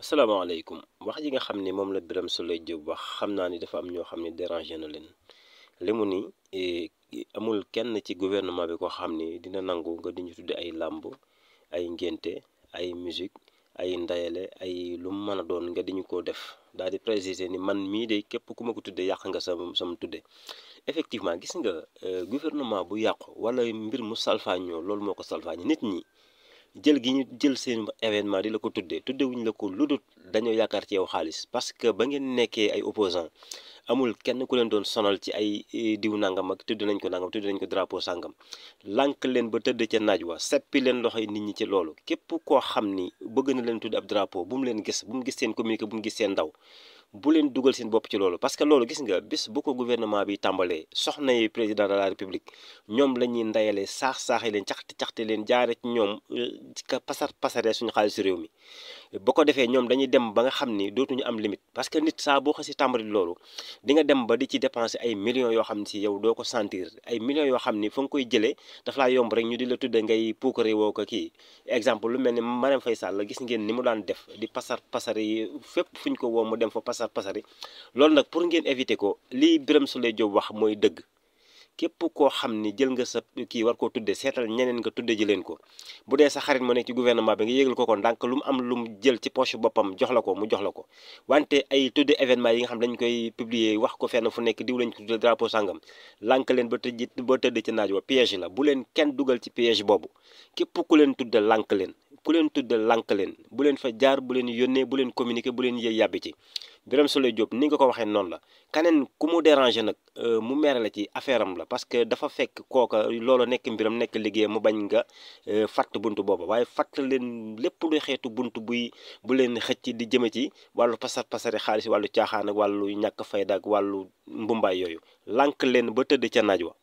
asalaamaaleykum wax ji nga xam ni moom la Birame Souleye Diop wax xam naa ni dafa am ñoo xam ne dérangé na leen li mu ni amul kenn ci gouvernement bi ko xam ni dina nangu nga di ñu tudde ay làmb ay ngénte ay musique ay ndayale ay lu mu mën a doon nga di ñu ko def daal di préciser ni man mii de képp ku ma ko tudde yàq nga sama tudde effectivement gis nga gouvernement bu yàqu wala mbir mu salfaañoo loolu moo ko salfaañi nit ñi jël gi ñu jël seen événement di la ko tuddee tuddewuñ la ko lu dul dañoo yaakaar ci yow xaalis parce que ba ngeen nekkee ay opposant amul kenn ku leen doon sonal ci ay diw nangam ak tudd nañ ko nangam tudd nañ ko drapeau sangam lànk leen ba tëdd ca naaj wa seppi leen loxoy nit ñi ci loolu képp koo xam ni bëgg na leen tudd ab drapeau bu mu leen gis bu mu gis seen communiqué bu mu gis seen ndaw bu leen dugal seen bopp ci loolu parce que loolu gis nga bis bu ko gouvernement bi tàmbalee soxna yi président de la république ñoom la ñuy ndayale saax-saaxi leen caxte leen jaare ci ñoom pasar pasaree suñu xaalisu réew mi boo ko defee ñoom dañuy dem ba nga xam ni dootuñu am limite parce que nit saa boo xasi tàmbali loolu di nga dem ba di ci dépenser ay millions yoo xam ne si yow doo ko sentir ay millions yoo xam ni fa nga koy jëlee dafa laa yomb rek ñu di la tudde ngay puukare woo ko kii exemple lu mel ni Marème Faye Sall gis ngeen ni mu daan def di pasar yi fépp fu ñu ko woo mu dem fa pasari loolu nag pour ngeen éviter ko lii Birame Souleye Diop wax mooy dëgg képp koo xam ni jël nga sa kii war koo tudde seetal ñeneen nga tudde ji leen ko bu dee sa xarit moo nekk ci gouvernement bi nga yégal ko ndànk lu mu am lu mu jël ci poche boppam jox la ko mu jox la ko wante ay tudde événement yi nga xam dañ koy publier wax ko fenn fu nekk diw lañ ko tudde drapeau sangam lànk leen ba tëdd ci naaj wa piège la bu leen kenn dugal ci piège boobu képp ku leen tudde lànk leen ku leen tudde lànk leen bu leen fa jaar bu leen yónnee bu leen communiquer bu leen yëy yàbbi ci Birame Souleye Diop ni nga ko waxee noonu la kaneen ku mu déranger nag mu mere la ci affaire am la parce que dafa fekk kooka loolu nekk mbiram nekk liggéey mu bañ nga fatt buntu booba waaye fatt leen lépp luy xeetu buntu bu leen xëcc di jëme ci wàllu pasare xaalis wàllu caaxaan ak wàllu ñàkk fayda ak wàllu mbumbaay yooyu lànk leen ba tëdd ca naaj wa